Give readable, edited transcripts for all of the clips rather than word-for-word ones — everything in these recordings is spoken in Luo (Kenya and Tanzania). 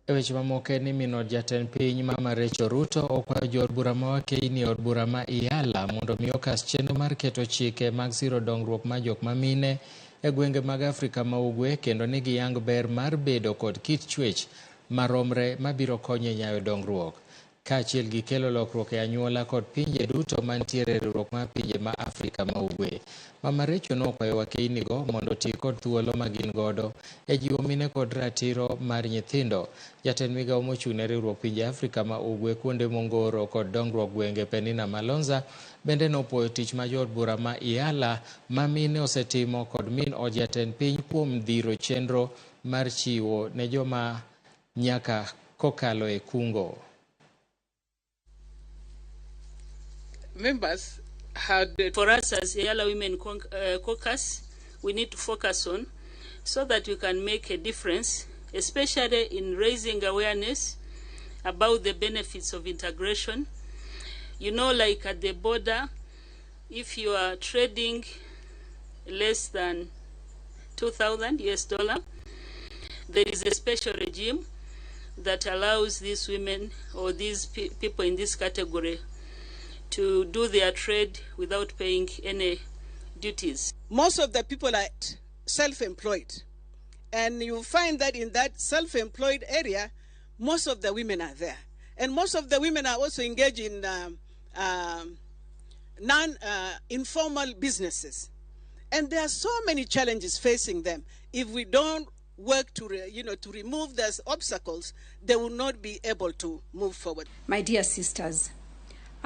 E weche mamoko en ni min od jatend piny Mama Rachel Ruto okwayo jood bura ma wakeini e od bura ma EALA mondo mi okas chenro mar keto chike mag siro dongruok mar jok mamine e gwenge mag Afrika ma Ugwe kendo ni giyang ber mar bedo kod kit chwech maromre mabiro konyo e nyayo dongruok kaachiel gi kelo lokruok e anyuola kod pinje duto mantiere e riwruok mar pinje ma Afrika ma Ugwe. Mama Rachel nokwayo wakeinigo mondo oti kod thuolo ma gin godo e jiwo mine kod ratiro mar nyithindo. Jatend migawo mochung' ne riwruok pinje Afrika ma Ugwe kuonde mongoro kod dongruok gwenge Penina Malonza bende nopuoyo tich ma jood bura ma EALA ma mine osetimo kod min od jatend piny kuom dhiro chenro mar chiwo ne joma nyaka kokalo e kungo. Members had For us as EALA Women Caucus, we need to focus on so that we can make a difference, especially in raising awareness about the benefits of integration. Like at the border, if you are trading less than $2,000 US dollar, there is a special regime that allows these women or these people in this category to do their trade without paying any duties. Most of the people are self-employed. And you find that in that self-employed area, most of the women are there. And most of the women are also engaged in informal businesses. And there are so many challenges facing them. If we don't work to remove those obstacles, they will not be able to move forward. My dear sisters,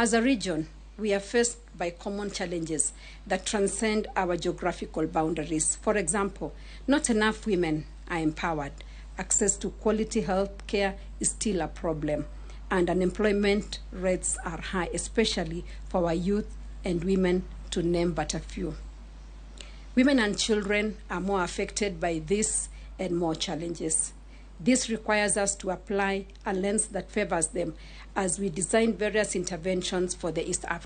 as a region, we are faced by common challenges that transcend our geographical boundaries. For example, not enough women are empowered. Access to quality health care is still a problem, and unemployment rates are high, especially for our youth and women, to name but a few. Women and children are more affected by this and more challenges. This requires us to apply a lens that favors them as we design various interventions for the East African